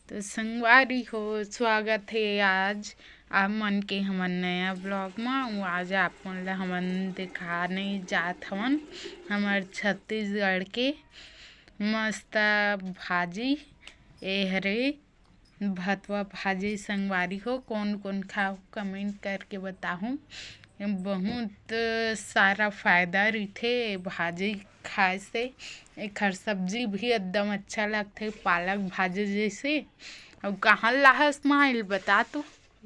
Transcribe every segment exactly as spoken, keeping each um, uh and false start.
तो संगवारी हो, स्वागत हे आज आप मन के हमर नया vlog म। अउ आज आप मन ला हमन दिखाने जात हवन हमर छत्तीसगढ़ के मस्त भाजी। ए हरे भथवा भाजी संगवारी हो। कोन कोन खाहू comment करके बताहू। बहुत सारा फायदा रहिथे ए भाजी खाए से। एखर सब्जी भी एकदम अच्छा लगथे, पालक भाजी जैसे। अउ कहाँ लाहस माँ, एला बता तो।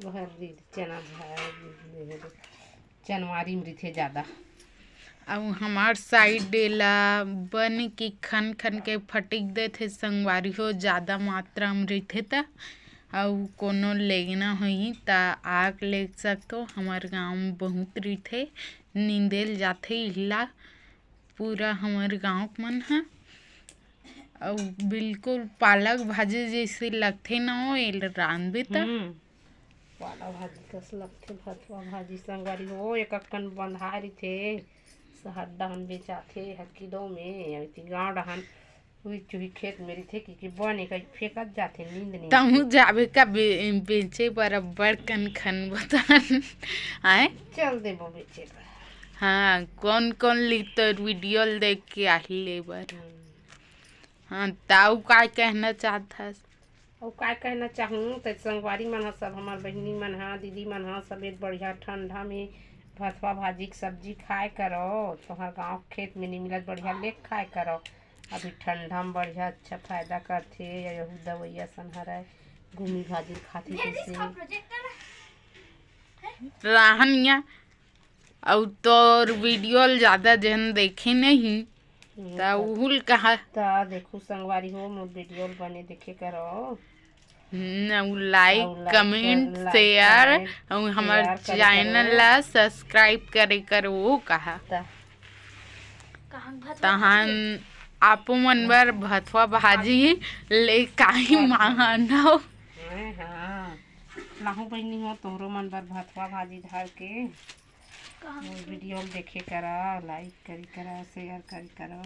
घर री चना भाजी, चनवारी में रहिथे ज्यादा। अउ हमार side एला बन के खन खन के फटिक देथे संगवारी हो, ज्यादा मात्रा में रहिथे त। अउ कोनो लेना होही त आके ले सकथो, हमर गाँव में बहुत रहिथे, नींदेल जाथे इल्ला पूरा हमर गाँव मन ह। अउ बिल्कुल पालक भाजी जैसे लगथे न, ओ एला रांधबे त। हम्म, पालक भाजी कस लगथे भथवा भाजी संगवारी हो। एक अक्कन बंधाए रहिथे, सहर डहन बेचाथे हर किलो में, अउ इति गाँव डहन उही चुही खेत में रहिथे कि, कि बने कहीं फेंकत जाथे, नींद नहीं। तहूँ जाबे का बे-, बेचे बर अब्बड़ कन खन बतन। आए? चल देबो बेचे बर। हाँ, कौन कौन ली तोर video ल देख के आही ले बर। हम्म। हाँ, ताऊ का कहना चाहत हस? अउ का कहना चाहूँ, त संगवारी मन ह, सब हमर बहिनी मन ह, दीदी मन ह, सब एक बढ़िया ठंडा में भथवा भाजी के सब्जी खाए करो। तोहर गाँव खेत में नहीं मिलत, बढ़िया लेके खाए करो। अभी ठंडा में बढ़िया अच्छा फायदा करथे। यहू दवैया सन हरय, घूमी भाजी खाथे जैसे। राहन या, अउ तोर video ल ज्यादा जन देखे नहीं, हम्म, त त उहुल कहा। त देखू संगवारी हो, मोर video ल बने देखे करो। हम्म, अउ like, अउ like, comment, कर, like, share, comment, अउ हमर share करे channel करो। ला subscribe करे करो, ओ कहा। त तहन आपो मन बर भथवा भाजी ले काई मानव। हाँ, हाँ। लाहू बहिनी हो, तोहरो मन बर भथवा भाजी धर के। मोर video ल देखे करा, like करी करा, share करी करा।